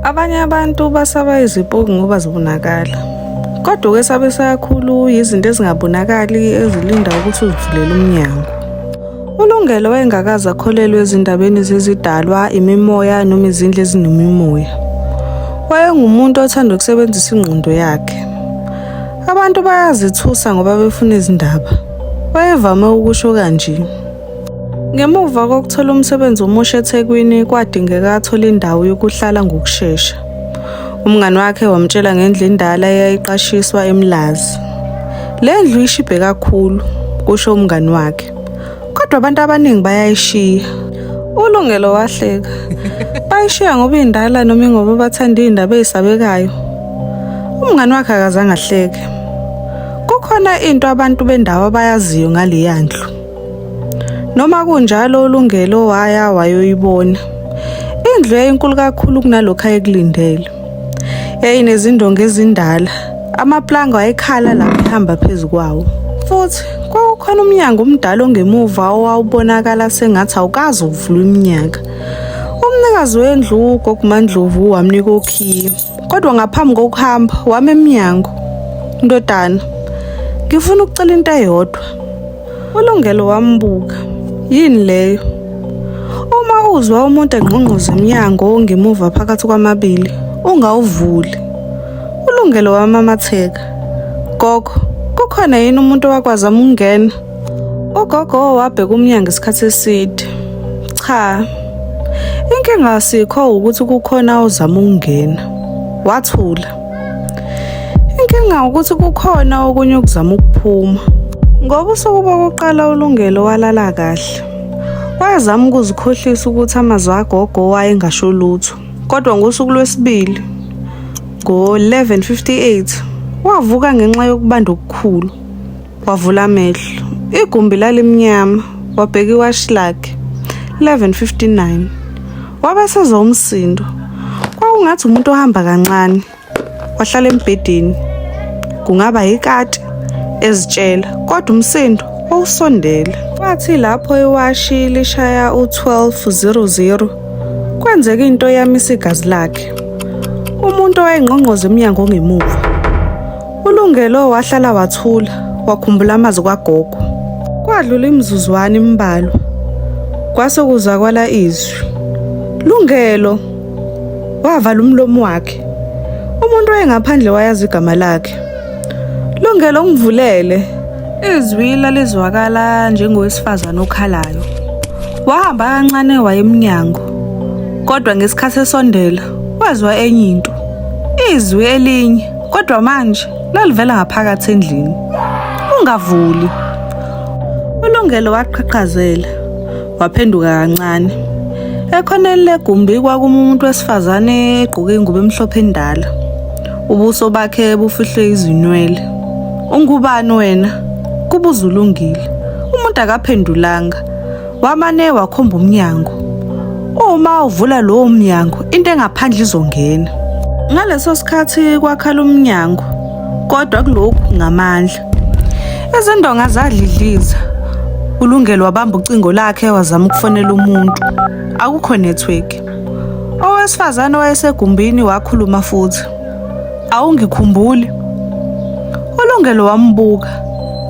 Abanye abantu basaba izipoki ngoba zibonakala. Kodwa okwesabisa kakhulu yizinto ezingabonakali ezilinda ukuthi uzivulele umnyango. ULungelo wayengakaze akholelwe ezindabeni zezidalwa, imimoya noma izindlu ezinemimoya. Wayengumuntu othanda ukusebenzisa ingqondo yakhe. Abantu bayazithusa ngoba befuna izindaba. Wayevame ukusho kanje. Ngemuva kokuthola umsebenzi omusha eThekwini kwadingeka athole indawo yokuhlala ngokushesha. Umngani wakhe wamtshela ngendlu endala eyayiqashiswa eMlazi. Le ndlu ishibhe kakhulu, kusho umngani wakhe. Kodwa abantu abaningi bayayishiya. ULungelo wahleka. Bayishiya ngoba indala noma ingoba bathanda iy'ndaba ey'sabekayo. Umngani wakhe akazange ahleke. Kukhona into abantu bendawo abayaziyo ngaleya ndlu. Noma kunjalo uLungelo waya wayoyibona. Indlu yayinkulu kakhulu kunalokhu ayekulindele. Yayinezindonga ezindala, amaplanga ayekhala lapho ehamba phezu kwawo. Futhi kwakukhona umnyango omdala ongemuva owawubonakala sengathi awukaze uvulwe iminyaka. Umnikazi wendlu uGogo MaNdlovu wamnika okhiye. Kodwa ngaphambi kokuhamba wama emnyango. Ndodana, ngifuna ukucela into eyodwa. ULungelo wambuka. Yini leyo? Uma uzwa umuntu engqongqoza emnyango ongemuva phakathi kwamabili, ungawuvuli. ULungelo wamamatheka. Gogo, kukhona yini umuntu owakwazama ukungena? Ugogo wabheka umnyango isikhathi eside. Cha. Inkinga asikho ukuthi kukhona ozama ukungena. Wathula. Inkinga ukuthi kukhona okunye okuzama ukuphuma. Ngobusuku bokuqala uLungelo walala kahle. Wayezama ukuzikhohlisa ukuthi amazwi agogo wayengasho lutho. Kodwa ngosuku lwesibili, ngo-11:58, wavuka ngenxa yokubanda okukhulu. Wavula amehlo. Igumbi lalimnyama. Wabheka iwashi lakhe. 11:59. Wabe esezwa umsindo. Kwakungathi umuntu ohamba kancane. Wahlala embhedeni. Kungaba yikati, ezitshela, kodwa umsindo wawusondela. Kwathi lapho iwashi lishaya u-12:00, kwenzeka into eyamisa igazi lakhe. Umuntu owayengqongqoza emnyango ongemuva. ULungelo wahlala wathula, wakhumbula amazwi kagogo. Kwadlula imizuzwana imbalwa, kwase kuzwakala izwi. Lungelo! Wavala umlomo wakhe. Umuntu wayengaphandle wayazi igama lakhe. Lungelo ungivulele. Izwi lalizwakala njengowesifazane okhalayo. Wahamba kancane waya emnyango. Kodwa ngesikhathi esondela, wezwa enye into. Izwi elinye. Kodwa manje lalivela ngaphakathi endlini. Ungavuli. ULungelo waqhaqhazela, waphenduka kancane. Ekhoneni legumbi kwakumi umuntu wesifazane egqoke ingubo emhlophe endala. Ubuso bakhe bufihlwe izinwele. Ungubani wena? Kubuza uLungile. Umuntu akaphendulanga. Wamane wakhomba umnyango. Uma uvula lowo mnyango, into engaphandle izongena. Ngaleso sikhathi kwakhala umnyango, kodwa kulokhu ngamandla. Izindonga zadlidliza. ULungelo wabamba ucingo lakhe wazama ukufonela umuntu. Akukho network. Owesifazane owayesegumbini wakhuluma futhi. Awungikhumbuli? ULungelo wambuka.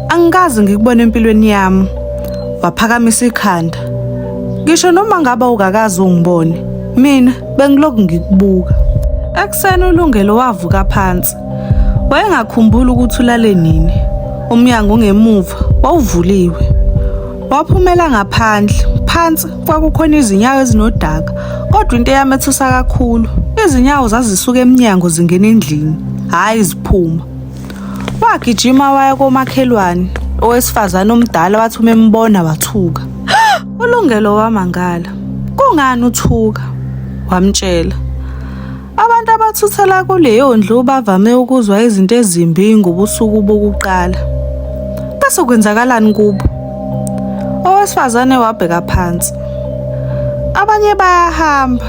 Angikaze ngikubone empilweni yami. Waphakamisa ikhanda. Ngisho noma ngabe awukakaze ungibone, mina bengilokhu ngikubuka. Ekuseni uLungelo wavuka phansi. Wayengakhumbuli ukuthi ulale nini. Umnyango ongemuva wawuvuliwe. Waphumela ngaphandle, phansi kwakukhona izinyawo ezinodaka, kodwa into eyamethusa kakhulu, izinyawo zazisuka emnyango zingena endlini, hhayi ziphuma. Wagijima waya komakhelwane, owesifazane omdala wathi uma embona wathuka. ULungelo wamangala. Kungani uthuka? Wamtshela. Abantu abathuthela kuleyo ndlu bavame ukuzwa izinto ezimbi ngobusuku bokuqala. Bese kwenzakalani kubo? Owesifazane wabheka phansi. Abanye bayahamba,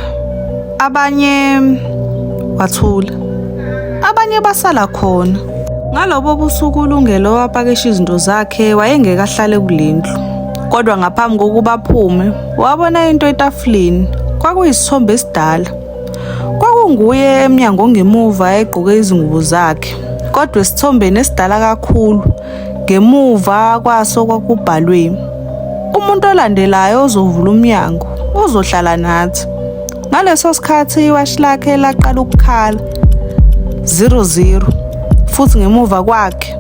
abanye wathula. Abanye basala khona. Ngalobo busuku uLungelo wapakisha izinto zakhe wayengeke ahlale kule ndlu. Kodwa ngaphambi kokuba aphume, wabona into etafuleni. Kwakuyisithombe esidala. Kwakunguye emnyango ongemuva egqoke izingubo zakhe, kodwa esithombeni esidala kakhulu, ngemuva kwaso kwakubhalwe, Umuntu olandelayo ozovula umnyango, uzohlala nathi. Ngaleso sikhathi iwashi lakhe laqala ukukhala, 00, futhi ngemuva kwakhe.